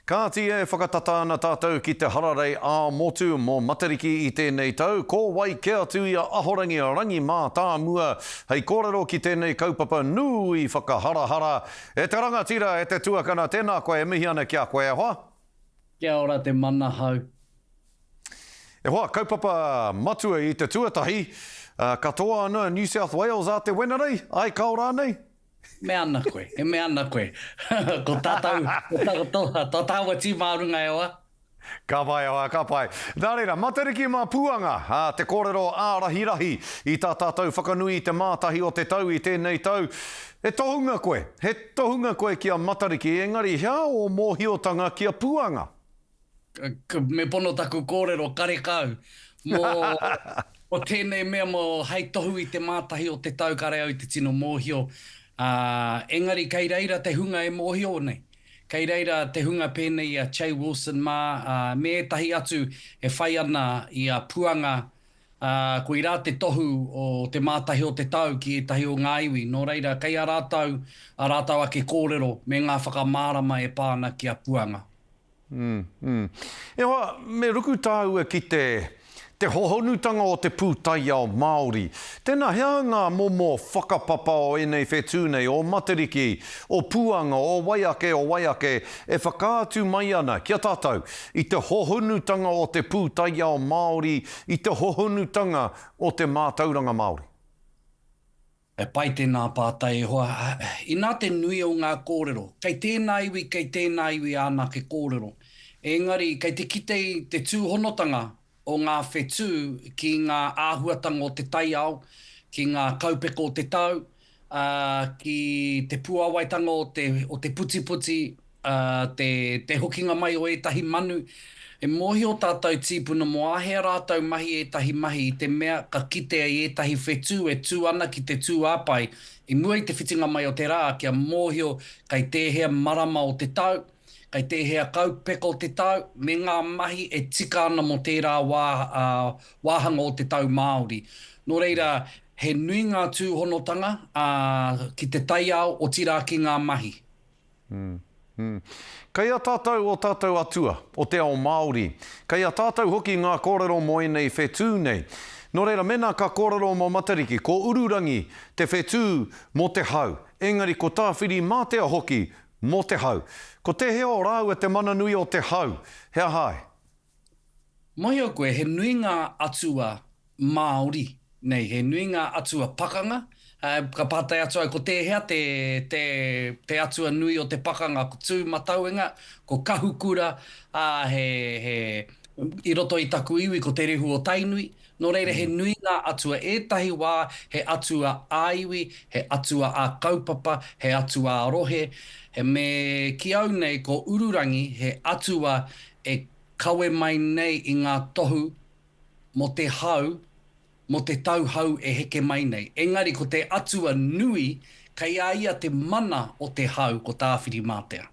Kāti e whakatata ana tātou ki te hararei ā-motu mō Matariki i tēnei tau, ko wai kē atu i a Ahorangi Rangi Mātāmua hei kōrero ki tēnei kaupapa nui whakaharahara. E te rangatira, e te tuakana, tēnā koe, e mihi ana ki a koe e hoa. Kia ora te manahau. E hoa, kaupapa matua i te tuatahi, katoa ana New South Wales a te Wenerei, ai kao rānei? Mea ana koe, e mea ana koe. Ko tātou, ko tā tāua tīma a runga e hoa. Ka pai e hoa, ka pai. Nā reira, Matariki mā Puanga, ā, te kōrero ā-rahirahi i tā tātou whakanui i te mātahi o te tau i tēnei tau. He tohunga koe, he tohunga koe ki a Matariki, engari hea ō mōhiotanga ki a Puanga? Me pono taku kōrero, karekau. Mō, mō tēnei mea mō hei tohu i te mātahi o te tau kare au i te tino mōhio. Ā, engari kei reira te hunga e mōhio nei. Kei reira te hunga pēnei i a Che Wilson mā, ā, me ētahi atu e whai ana i a Puanga, ā, koirā te tohu o te mātahi o te tau ki ētahi o ngā iwi. Nō reira, kei a rātou ā rātou ake kōrero me ngā whakamārama e pā ana ki a Puanga. Mm, mm. E hoa, me ruku tāua ki te, te hohonutanga o te pūtaiao Māori. Tēnā, he aha ngā momo whakapapa o ēnei whetū nei, o Matariki, o Puanga, o wai ake, o wai ake, e whakaatu mai ana ki a tātou i te hohonutanga o te pūtaiao Māori, i te hohonutanga o te mātauranga Māori? He pai tēnā pātai e hoa. Inā te nui o ngā kōrero. Kei tēnā iwi, kei tēnā iwi āna ake kōrero. Engari, kei te kite i te tūhonotanga o ngā whetū ki ngā āhuatanga o te taiao, ki ngā kaupeka o te tau, ā, ki te puāwaitanga o te, o te putiputi, ā, te, te hokinga mai o ētahi manu. E mōhio tātou tīpuna mō āhea rātou mahi ētahi mahi i te mea ka kitea i ētahi whetū e tū ana ki te tūāpae i mua i te whitinga mai o te rā kia mōhio kei tēhea marama o te tau, kei tēhea kaupeka o te tau, me ngā mahi e tika ana mō tērā wā, ā, wāhanga o te tau Māori. Nō reira, he nui ngā tūhonotanga, ā, ki te taiao, otirā ki ngā mahi. Mm, mm. Kei a tātou o tātou atua, o te ao Māori. Kei a tātou hoki ngā kōrero mō ēnei whetū nei. Nō reira, mēnā ka kōrero mō Matariki, ko Ururangi te whetū mō te hau, engari ko Tāwhirimātea hoki mō te hau. Ko tēhea o rāua te mana nui o te hau? He aha ai? Mohio koe, he nui ngā atua Māori nei, he nui ngā atua pakanga, ka pātai atu au ko tēhea te, te, te atua nui o te pakanga, ko Tūmatauenga, ko Kahukura, ā, he, he, i roto i taku iwi ko Te Rehu o Tainui, nō reira he nui ngā atua, ētahi wā he atua ā-iwi, he atua ā-kaupapa, he atua ā-rohe, he me ki au nei ko Ururangi he atua e kawe mai nei i ngā tohu mō te hau, mō te tau hau e heke mai nei. Engari ko te atua nui, kei a ia te mana o te hau, ko Tāwhirimātea.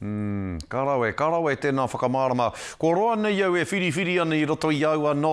Mm, ka rawe, ka rawe tēnā whakamārama. Kua roa nei au e whiriwhiri ana i roto i au anō,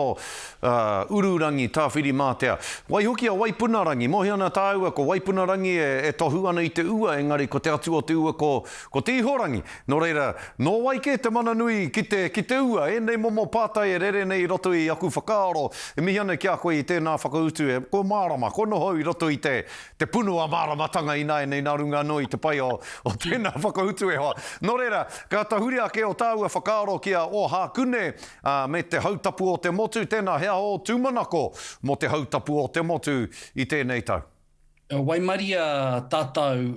uh, Ururangi, Tāwhirimātea. Waihoki a Waipunarangi, mōhio ana tāua ko Waipunarangi e, e tohu ana i te ua, engari ko te atua o te ua ko, ko Te Ihorangi. Nō reira, nō wai kē te mana nui ki te, ki te ua? Ēnei momo pātai e rere nei i roto i aku whakaaro. E mihi ana ki a koe i tēnā whakautu, e, kua mārama, kua noho au i roto i te, te punua māramatanga ināianei nā runga anō i te pai o, o tēnā whakautu e hoa. Nō reira, ka tahuri ake o tāua whakaaro ki a Ōhākune, ā, me te hautapu o te motu, tēnā, he aha ō tūmanako mō te hautapu o te motu i tēnei tau? Waimaria tātou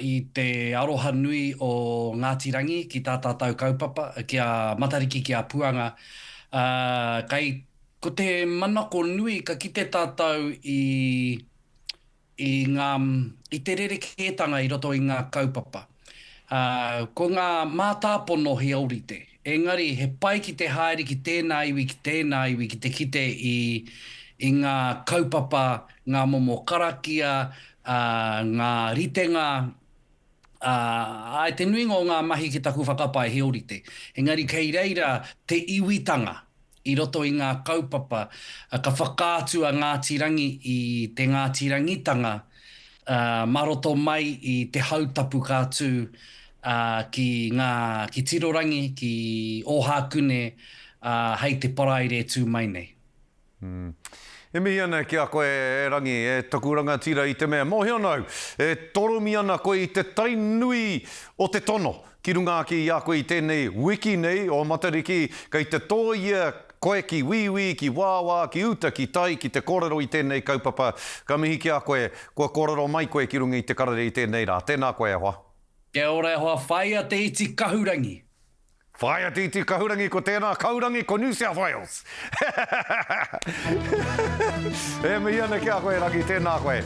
i te aroha nui o Ngāti Rangi ki tā tātou kaupapa, ki a Matariki, ki a Puanga. Kei, ko te manako nui ka kite tātou i, i ngā, i te rerekētanga i roto i ngā kaupapa. Ko ngā mātāpono he ōrite, engari he pai ki te haere ki tēnā iwi, ki tēnā iwi ki te kite i, i ngā kaupapa, ngā momo karakia, ngā ritenga, ā, āe, te nuinga o ngā mahi ki taku whakapae he ōrite. Engari kei reira te iwitanga i roto i ngā kaupapa, ka whakaatu a Ngāti Rangi i te Ngāti Rangitanga mā roto mai i te hautapu ka tū. ā, ki ngā, ki Tirorangi, ki Ōhākune, ā, hei te Paraire e tū mai nei. E mihi ana ki a koe e Rangi, e taku rangatira i te mea mōhio ana au, e toromi ana koe i te tai nui o te tono ki runga ake i a koe i tēnei wiki nei o Matariki, kei te tōia koe ki wīwī, ki wāwā, ki uta, ki tai ki te kōrero i tēnei kaupapa. Ka mihi ki a koe, kua kōrero mai koe ki runga i te karere i tēnei rā. Tēnā koe e hoa. Kia ora e hoa, whaia te iti kahurangi. Whaia te iti kahurangi ko tēnā kaurangi ko New South Wales. E mihi ana ki a koe Rangi, tēnā koe.